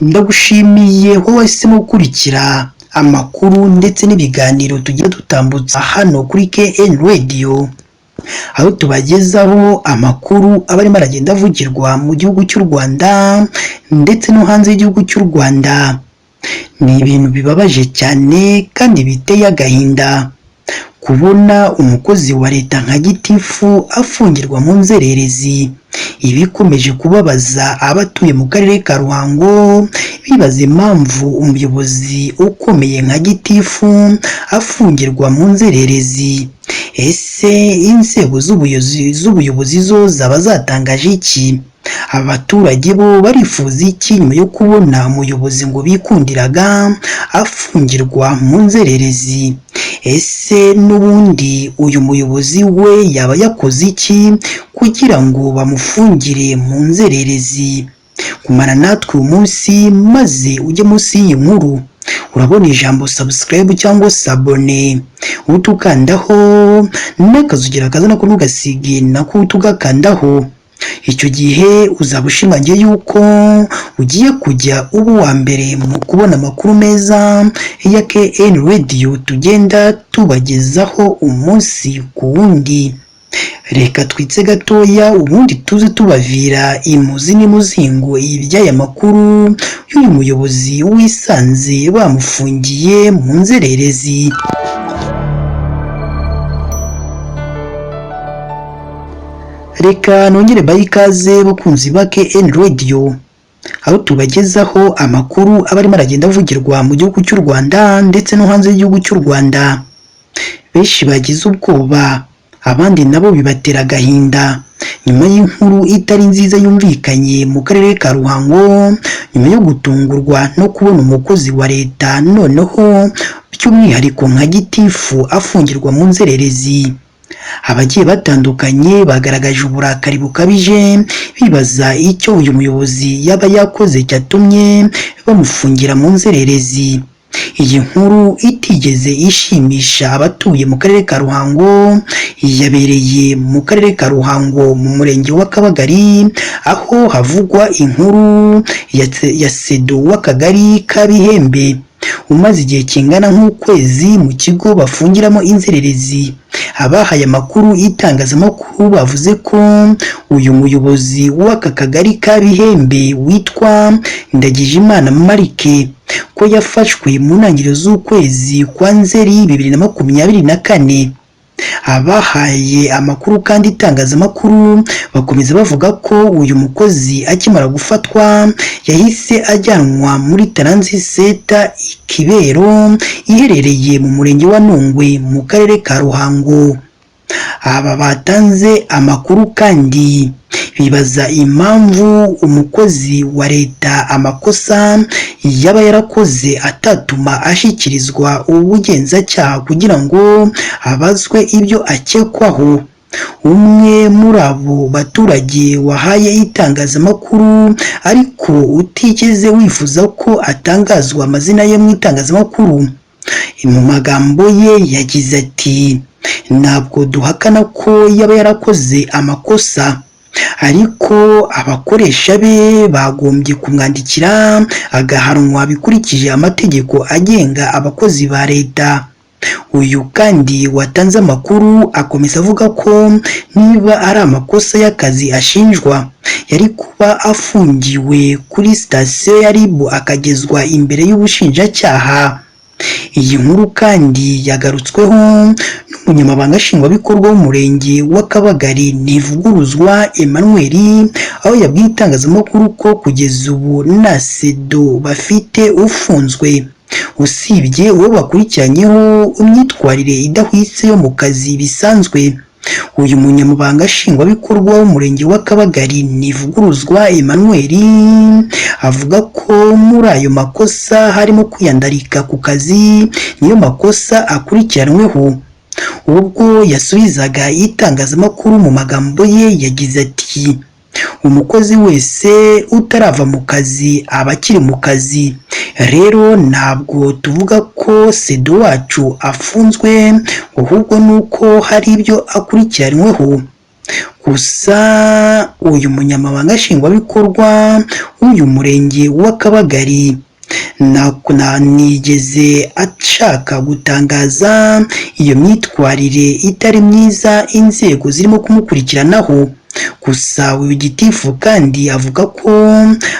Ndagushimiye wowe wahisemo gukurikira amakuru ndetse n'ibiganiro tugiye dutambutsa hano kuri KN Radio, aho tubagezaho amakuru aba arimo aragenda avugirwa mu gihugu cy'u Rwanda ndetse no hanze y'igihugu cy'u Rwanda. Ni ibintu bibabaje cyane kandi biteye agahinda kubona umukozi wa leta nka gitifu afungirwa mu nzererezi. Ibikomeje kubabaza abatuye mu karere ka Ruhango bibaza impamvu umuyobozi ukomeye nka gitifu afungirwa mu nzererezi. Ese inzego z'ubuyobozi zo zaba zatangaje iki? Abaturage bo barifuza iki nyuma yo kubona umuyobozi ngo bikundiraga afungirwa mu nzererezi? Ese n'ubundi uyu muyobozi we yaba yakoze iki kugira ngo bamufungire mu nzererezi? Gumana natwe uyu munsi maze ujye munsi y'iyi nkuru urabona ijambo subscribe cyangwa s'abonner, uhite ukandaho n'akazogera kaza nako ntugasige nako uhite ugakandaho. Icyo gihe uzaba ushimangiye yuko ugiye kujya uba uwa mbere mu kubona amakuru meza ya KN Radio tugenda tubagezaho umunsi ku wundi. Reka twitse gatoya ubundi tuze tubavira imuzi n'imuzingo iby'aya makuru y'uyu muyobozi wisanze bamufungiye mu nzererezi. Reka nongere mbahe ikaze bakunzi ba KN Radio, aho tubagezaho amakuru aba arimo aragenda avugirwa mu gihugu cy'u Rwanda ndetse no hanze y'igihugu cy'u Rwanda. Benshi bagize ubwoba, abandi nabo bibatera agahinda nyuma y'inkuru itari nziza yumvikanye mu karere ka Ruhango, nyuma yo gutungurwa no kubona umukozi wa leta noneho by'umwihariko nka gitifu afungirwa mu nzererezi. Abagiye batandukanye bagaragaje uburakari bukabije bibaza icyo uyu muyobozi yaba yakoze cyatumye bamufungira mu nzererezi. Iyi nkuru itigeze ishimisha abatuye mu karere ka Ruhango yabereye mu karere ka Ruhango mu murenge wa Kabagari, aho havugwa inkuru ya Sedo w'akagari ka Bihembe umaze igihe kingana nk'ukwezi mu kigo bafungiramo inzererezi. Abahaye amakuru y'itangazamakuru bavuze ko uyu muyobozi w'aka kagari ka Bihembe witwa Ndagijimana Marike ko yafashwe mu ntangiriro z'ukwezi kwa Nzeri 2024. Abahaye amakuru kandi itangazamakuru bakomeza bavuga ko uyu mukozi akimara gufatwa yahise ajyanwa muri Transit Center Kibero iherereye mu murenge wa Nungwe mu karere ka Ruhango. Aba batanze amakuru kandi bibaza impamvu umukozi wa leta amakosa yaba yarakoze atatuma ashyikirizwa ubugenzacyaha kugira ngo abazwe ibyo akekwaho. Umwe muri abo baturage wahaye itangazamakuru ariko utigeze wifuza ko atangazwa amazina ye mu itangazamakuru, mu magambo ye yagize ati: "Ntabwo duhakana ko yaba yarakoze amakosa, ariko abakoresha be bagombye kumwandikira agahanwa bikurikije amategeko agenga abakozi ba leta." Uyu kandi watanze amakuru akomeza avuga ko niba ari amakosa y'akazi ashinjwa yari kuba afungiwe kuri sitasiyo ya RIB akagezwa imbere y'ubushinjacyaha. Iyi nkuru kandi yagarutsweho n'umunyamabanga nshingwabikorwa w'umurenge wa Kabagari Ntivuguruzwa Emmanuel, aho yabwiye itangazamakuru ko kugeza ubu nta Sedo bafite ufunzwe usibye uwo bakurikiranyeho imyitwarire idahwitse yo mu kazi bisanzwe. Uyu munyamabanga nshingwabikorwa w'umurenge wa Kabagari Ntivuguruzwa Emmanuel avuga ko muri ayo makosa harimo kwiyandarika ku kazi, niyo makosa akurikiranweho. Ubwo yasubizaga itangazamakuru mu magambo ye yagize ati: "Umukozi wese utarava mu kazi aba akiri mu kazi, rero ntabwo tuvuga ko Sedo wacu afunzwe ahubwo ni uko hari ibyo akurikiranyweho." Gusa uyu munyamabanga nshingwabikorwa w'uyu murenge wa Kabagari nigeze ashaka gutangaza iyo myitwarire itari myiza inzego zirimo kumukurikiranaho. Gusa uyu gitifu kandi avuga ko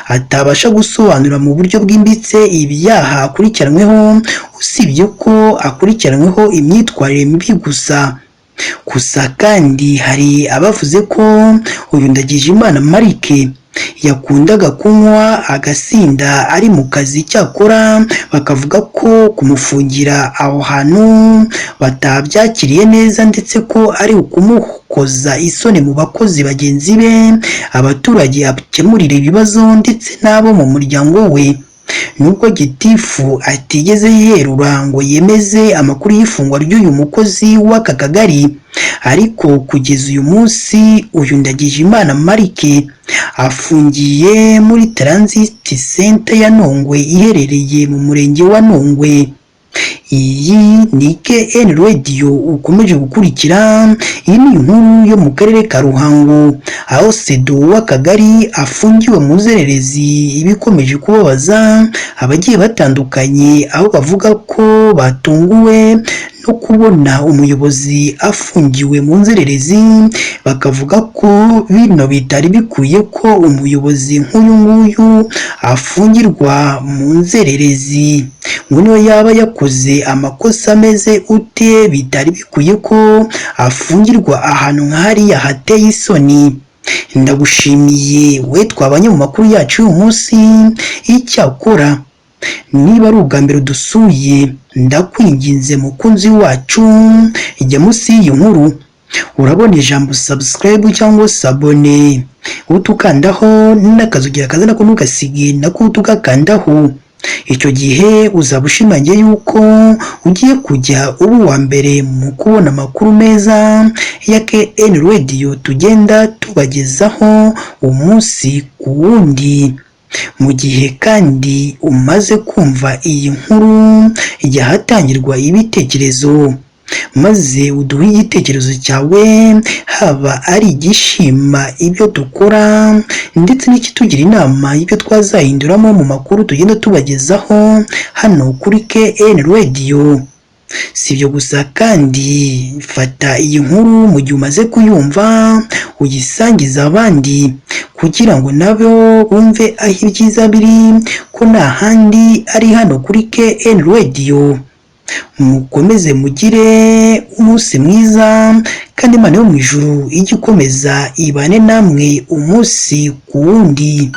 atabasha gusobanura mu buryo bwimbitse ibyaha akurikiranyweho, usibye ko akurikiranyweho imyitwarire mibi gusa. Gusa kandi hari abavuze ko uyu Ndagijimana Marike yakundaga kunywa agasinda ari mu kazi, cyakora bakavuga ko kumufungira aho hantu batabyakiriye neza, ndetse ko ari ukumukoza isoni mu bakozi bagenzi be, abaturage akemurira ibibazo ndetse n'abo mu muryango we. Nubwo gitifu atigeze yerura ngo yemeze amakuru y'ifungwa ry'uyu mukozi w'aka kagari, ariko kugeza uyu munsi uyu Ndagijimana Marike afungiye muri Transit Center ya Nongwe iherereye mu murenge wa Nongwe. Iyi ni KN Radio ukomeje gukurikira. Iyi ni inkuru yo mu karere ka Ruhango, aho Sedo w'akagari afungiwe mu nzererezi, ibikomeje kubabaza abagiye batandukanye, aho bavuga ko batunguwe no kubona umuyobozi afungiwe mu nzererezi, bakavuga ko bino bitari bikwiye ko umuyobozi nk'uyu nguyu afungirwa mu nzererezi, ngo niyo yaba yakoze amakosa ameze ute bitari bikwiye ko afungirwa ahantu nk'hariya hateye isoni. Ndagushimiye we twabanye mu makuru yacu y'uyu munsi. Icyakora niba ari ubwa mbere udusuye, ndakwinginze mukunzi wacu, jya munsi y'iyi nkuru urabona ijambo subscribe cyangwa s'abonner, utukandaho n'akazugira kaza nako ntugasige nako tugakandaho. Icyo gihe uzaba ushimangiye yuko ugiye kujya uba uwa mbere mu kubona amakuru meza ya KN Radio tugenda tubagezaho umunsi ku wundi. Mu gihe kandi umaze kumva iyi nkuru, jya ahatangirwa ibitekerezo maze uduhe igitekerezo cyawe, haba ari igishima ibyo dukora ndetse n'ikitugira inama y'ibyo twazahinduramo mu makuru tugenda tubagezaho hano kuri KN Radio. Si ibyo gusa kandi, fata iyi nkuru mu gihe umaze kuyumva uyisangize abandi kugira ngo nabo bumve aho ibyiza biri, ko nta handi ari hano kuri KN Radio. Mukomeze mugire umunsi mwiza, kandi Imana yo mu ijuru ijye ikomeza ibane namwe umunsi ku wundi.